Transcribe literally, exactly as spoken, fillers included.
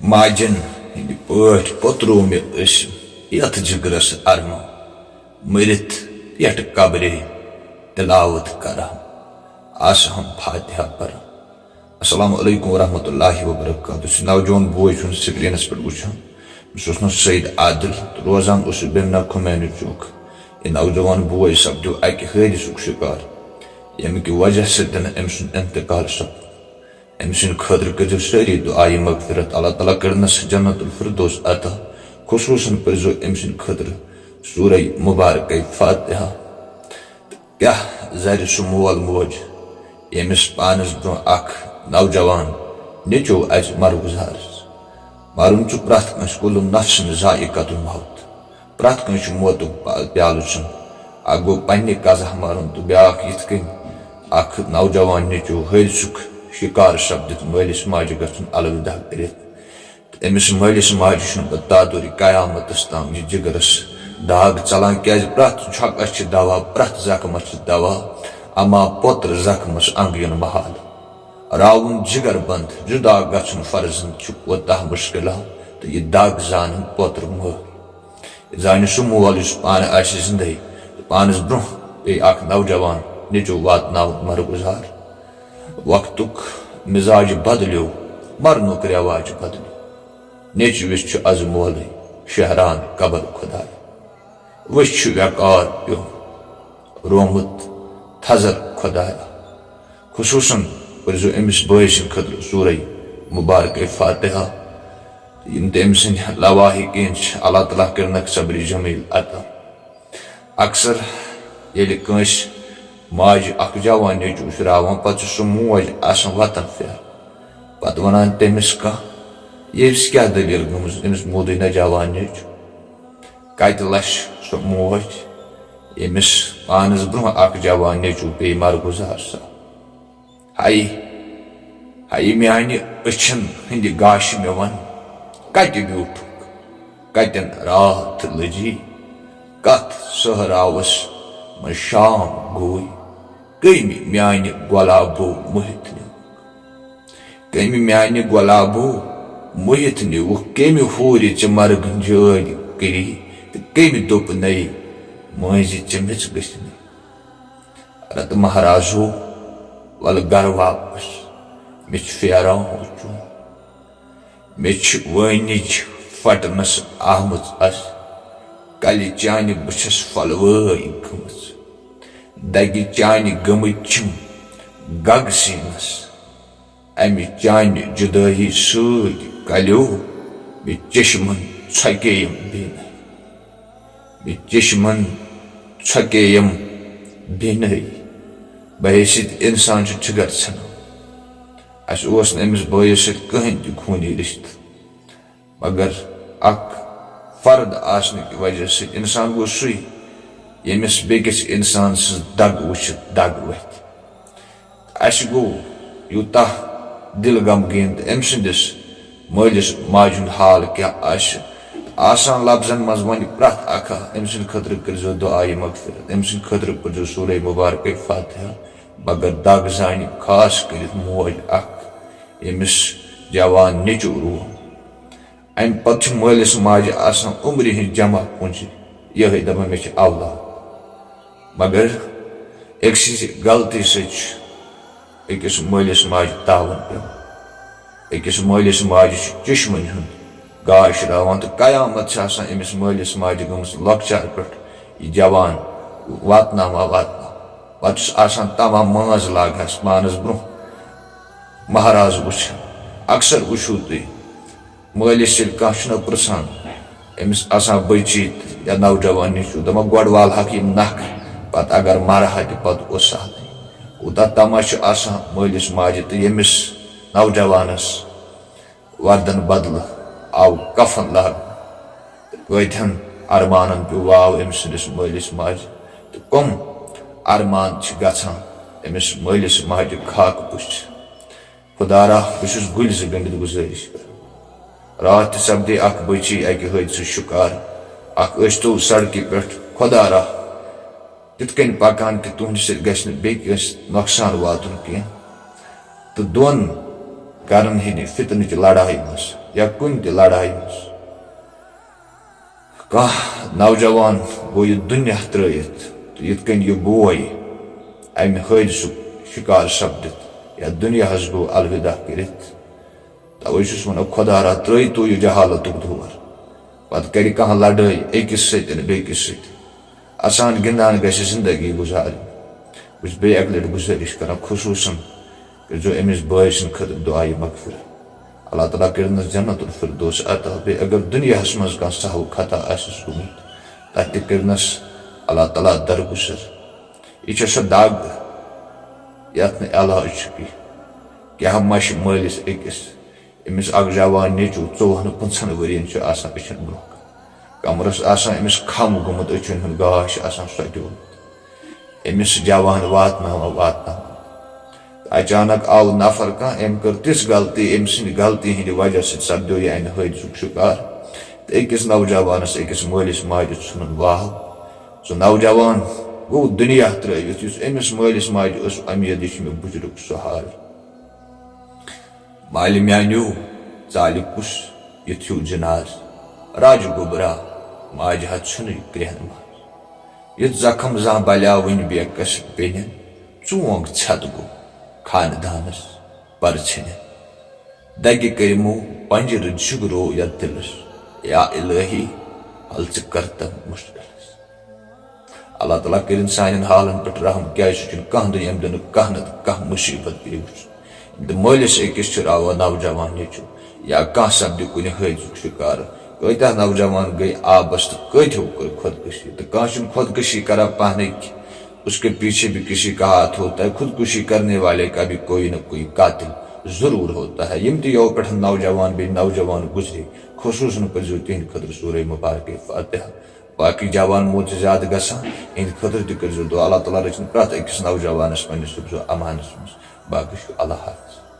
ماجن ہٕنٛدۍ پٲٹھۍ پوٚتروو مےٚ أسۍ یتھ جگرس ارمہٕ، مٔرِتھ پٮ۪ٹھ قبرے تلاوت کران، آسہٕ ہم فاتحہ پران۔ السلام علیکم ورحمۃ اللہ وبرکاتہ۔ یُس نوجوان بوے چھُ سکرینس پٮ۪ٹھ وٕچھان، سُہ اوس ناو سید عادل تہٕ روزان اوس سُہ بیمنا خمینی چوک۔ یہِ نوجوان بوے سپدیو اکہِ حٲدثُک شکار، ییٚمہِ کہِ وجہ سۭتۍ أمۍ سُنٛد انتقال سپُد۔ أمۍ سٕنٛدِ خٲطرٕ کٔرۍزیو سٲری دُعایہِ مغفرت۔ اللہ تعالیٰ کٔرنَس جنت الفردوس عطا۔ خصوٗصاً پٔرۍزیو أمۍ سٕنٛدِ خٲطرٕ سورہ مبارکہ فاتحہ۔ کیٛاہ زرِ سُہ مول موج، ییٚمِس پانَس برٛونٛہہ اکھ نوجوان نیٚچو اَژِ مرگُزارَس۔ مرُن چھُ پرٛٮ۪تھ کٲنٛسہِ، کُلُ نفسٍ ذائقۃ الموت۔ پرٛٮ۪تھ کٲنٛسہِ چھُ موتُک پا-، پیالہٕ چیوٚن۔ اکھ گوٚو پننہِ قضا مرُن تہٕ بیاکھ یِتھ کٔنۍ اکھ نوجوان نیٚچو حٲدثُک شکار سپدِتھ مٲلِس ماجہِ گژھُن الوداع کٔرِتھ۔ تہٕ أمِس مٲلِس ماجہِ چھُنہٕ پتہٕ تادورِ قیامتس تام یہِ جگرس داغ ژلان، کیازِ پرٛٮ۪تھ چھۄکس چھِ دوا، پرٛٮ۪تھ زخمس چھِ دوا، اما پوترٕ زخمس انگ یُن محال۔ راوُن جگر بند، جدا گژھُن فرضن چھُ کوتاہ مشکلہ، تہٕ یہِ دگ زانن پوترٕ مٲل۔ زانہِ سُہ مول یُس پانہٕ آسہِ زندے تہٕ پانس برونٛہہ پیٚیہِ اکھ نوجوان نیٚچو واتناوُن مرگُزار۔ وقتُک مزاج بدلیو، مرنُک رواج بدلیو۔ نیٚچوِس چھُ از مولٕے شہران قبر خدایا۔ وٕچھ چھُ ویقار پیوٚمُت، رومُت تھزر خدایا۔ خصوصاً پٔرزیو أمِس بٲے سٕنٛدِ خٲطرٕ سورہ مبارکہ فاتحہ۔ یِم تہِ أمۍ سٕنٛدۍ لواحقین چھِ، اللہ تعالیٰ کٔرنَکھ صبرِ جمیل عطا۔ اکثر ییٚلہِ کٲنٛسہِ ماجہِ اکھ جوان نیٚچوٗ چھُ راوان، پتہٕ چھُ سُہ موج آسان وطن پھیران۔ پتہٕ وَنان تٔمِس کانٛہہ، "ییٚمِس کیٛاہ دٔلیٖل گٔمٕژ؟ أمِس موٗدُے نہ جوان نیٚچوٗ۔" کتہِ لچھ سۄ موج، ییٚمِس پانس برونٛہہ اکھ جوان نیٚچوٗ پیٚیہِ مرگُزار سا؟ ہاے، ہاے میانہِ أچھن ہٕنٛدِ گاشہِ مےٚ وَن، کتہِ بیوٗٹھُکھ؟ کتٮ۪ن راتھ لٔجی؟ کتھ صحراوس منٛز شام گوٚوٕے؟ کٔمۍ میانہِ گۄلابو مٔہِتھ نیوٗکھ؟ کٔمۍ میانہِ گۄلابو مٔہِتھ نیوٗکھ؟ کٔمۍ ہوٗرِ ژےٚ مرگن جٲلۍ کٔری؟ تہٕ کٔمۍ دوٚپ نَے مٲنٛزِ ژےٚ میٚژ گٔژھِنٕے؟ رتہٕ مہرازو، ولہٕ گرٕ واپس، مےٚ چھُ پھیران وُچھُن۔ مےٚ چھِ وٲنِج پھٹنس آمٕژ از، کلہِ چانہِ بہٕ چھَس پھۄلوٲے گٔمٕژ۔ دگہِ چانہِ گٔمٕتۍ چھِم گگ سیٖنس۔ امہِ چانہِ جُدٲیی سۭتۍ کلیو مےٚ چشمن ژھۄکے یِم بیٖنہٕ۔ مےٚ چشمن ژھۄکے یِم بیٖنہٕ۔ بحیثیت انسان چھُ جگر ژھٮ۪نان۔ اسہِ اوس نہٕ أمِس بٲیِس سۭتۍ کٕہٕنۍ تہِ خوٗنی رشتہٕ، مگر اکھ فرد آسنہٕ کہِ وجہ سۭتۍ انسان گوٚو سُے، ییٚمِس بیٚکِس انسان سٕنٛز دگ وٕچھِتھ دگ ؤتھِ۔ اسہِ گوٚو یوٗتاہ دِل غمگیٖن تہٕ أمۍ سٕنٛدِس مٲلِس ماجہِ ہُنٛد حال کیٛاہ آسہِ۔ آسان لفظن منٛز ونہِ پرٛٮ۪تھ اکھ اکھ، أمۍ سٕنٛدِ خٲطرٕ کٔرۍزیو دُعایہِ مغفرت، أمۍ سٕنٛدِ خٲطرٕ پٔرۍزیو سورہ مبارکہ فاتحہ، مگر دگ زانہِ خاص کٔرِتھ موج اکھ، ییٚمِس جوان نیٚچوٗ روو۔ امہِ پتہٕ چھُ مٲلِس ماجہِ آسان عمرِ ہٕنٛز جمع پوٗنٛجی، یِہوٚے دپان، "مےٚ چھِ اولاد۔" مگر أکۍ سٕنٛزِ غلطی سۭتۍ چھُ أکِس مٲلِس ماجہِ تاوان پٮ۪وان۔ أکِس مٲلِس ماجہِ چھُ چشمَن ہُنٛد گاش راوان تہٕ قیامت چھِ آسان أمِس مٲلِس ماجہِ گٔمٕژ لۄکچار پٮ۪ٹھ یہِ جوان واتناوان واتناوان۔ پتہٕ چھُس آسان تمام مٲنٛز لاگہَس پانَس برٛونٛہہ مہراز وٕچھان۔ اکثر وٕچھِو تُہۍ، مٲلِس ییٚلہِ کانٛہہ چھُنہ پرٛژھان، أمِس آسان بٔچی یا نوجوان نیٚچوٗ، دَپان، "گۄڈٕ والہَکھ یِم نَکھٕ، پَتہٕ اگر مَرٕ ہا تہِ، پَتہٕ اوس سہلٕے۔" کوٗتاہ تما چھُ آسان مٲلِس ماجہِ تہٕ ییٚمِس نوجوانَس وردن بدلہٕ آو کفن لاگنہٕ۔ تہٕ کۭتہَن ارمانَن پیوٚو واو أمۍ سٕنٛدِس مٲلِس ماجہِ، تہٕ کٕم ارمان چھِ گژھان أمِس مٲلِس ماجہِ خاکہٕ پُژھِ۔ خدا را، بہٕ چھُس گُلۍ زٕ گٔنٛڈِتھ گُزٲرِش کران۔ راتھ تہِ سپدے اکھ بٔچی اکہِ حٲدثہٕ شِکار۔ اکھ ٲسۍ تو سڑکہِ پٮ۪ٹھ، خدا را، تِتھ کٔنۍ پکان کہِ تُہنٛدِ سۭتۍ گژھِ نہٕ بیٚیہِ کٲنٛسہِ نۄقصان واتُن کینٛہہ۔ تہٕ دۄن گرن ہٕنٛدِ فتنٕچ لڑایہِ منٛز یا کُنہِ تہِ لڑایہِ منٛز کانٛہہ نوجوان گوٚو یہِ دُنیا ترٲوِتھ، تہٕ یِتھ کٔنۍ یہِ بوے امہِ حٲدثُک شکار سپدِتھ یا دُنیاہس گوٚو الوداع کٔرِتھ، توے چھُس ونان، خۄدا را، ترٲوۍ تو یہِ جہالتُک دور۔ پتہٕ کرِ کانٛہہ لڑٲے أکِس سۭتۍ بیٚکِس سۭتۍ۔ اسان گِنٛدان گژھِ زندگی گُزارٕنۍ۔ بہٕ چھُس بیٚیہِ اکہِ لٹہِ گُزٲرِش کران، خصوٗصن کٔرۍزیو أمِس بٲے سٕنٛدِ خٲطرٕ دُعایہِ مغفرت۔ اللہ تعالیٰ کٔرِنَس جنت الفردوس عطا۔ بیٚیہِ اگر دُنیاہس منٛز کانٛہہ سہو خطا آسٮ۪س گوٚمُت، تتھ تہِ کٔرِنَس اللہ تعالیٰ درگُزر۔ یہِ چھےٚ سۄ دگ، یتھ نہٕ علاج چھُ کینٛہہ۔ کیٛاہ ما چھِ مٲلِس أکِس، أمِس اکھ جوان نیٚچو ژوٚوُہن پٕنٛژٕہن ؤرین چھُ آسان أچھن برٛونٛہہ کَنہِ۔ کمرس آسان أمِس کھم گوٚمُت، أچھن ہُنٛد گاش چھُ آسان سۄتیومُت۔ أمِس جوان واتناوان واتناوان۔ تہٕ اچانک آو نفر کانٛہہ، أمۍ کٔر تِژھ غلطی، أمۍ سٕنٛدِ غلطی ہٕنٛدِ وجہ سۭتۍ سپدیو یہِ اَمہِ حٲدثُک شکار۔ تہٕ أکِس نوجوانس، أکِس مٲلِس ماجہِ ژھُنُن واو۔ سُہ نوجوان گوٚو دُنیا ترٲوِتھ، یُس أمِس مٲلِس ماجہِ اوس اُمید، یہِ چھُ مےٚ بُجرُک سہارٕ۔ مالہِ میانیو، ژالہِ کُس یُتھ ہیوٗ جِناز؟ راجہِ گوٚبرا، ماجہِ ہا ژھُنٕے کرٛیٚہن منٛز۔ یُتھ زخم زانٛہہ بلیاو وٕنہِ بیکس بیٚنٮ۪ن، ژونٛگ ژھٮ۪تہٕ گوٚو خاندانس پرژھنٮ۪ن۔ دگہِ کٔرمو پنجرٕ جگرو یتھ دِلس، یا الہی، حل ژٕ کرتن مشکلس۔ اللہ تعالیٰ کٔرِن سانٮ۪ن حالن پٮ۪ٹھ رحم، کیازِ سُہ چھُنہٕ کانٛہہ دۄہ ییٚمہِ دۄہ نہٕ کانٛہہ نتہٕ کانٛہہ مُصیبت پیٚیہِ وٕچھُن۔ ییٚمہِ دۄہ مٲلِس أکِس چھُ راوان نوجوان نیٚچُو یا کانٛہہ سپدِ کُنہِ حٲدثُک شکار۔ کۭتیاہ نوجوان گٔے آبس تہٕ کۭتیو کٔر خودکشی، تہٕ کانٛہہ چھُنہٕ خودکشی کران پانے کینٛہہ۔ اس کے پیچھے بھی کسی کا ہاتھ ہوتا ہے، خودکشی کرنے والے کا بھی کوئی نہ کوئی قاتل ضرور ہوتا ہے۔ یِم تہِ یَوٕ پٮ۪ٹھ نوجوان بیٚیہِ نوجوان گُزرے، خصوٗصن پٔرزیو تِہنٛدِ خٲطرٕ سورہ مبارکہ فاتحہ۔ باقی جوان موت چھِ زیادٕ گژھان، یِہنٛدِ خٲطرٕ تہِ کٔرۍزیو دُعا، اللہ تعالیٰ رٔچھِن پرٛٮ۪تھ أکِس نوجوانس پننِس حفظ و امانس منٛز۔ باقی چھُ اللہ حافظ۔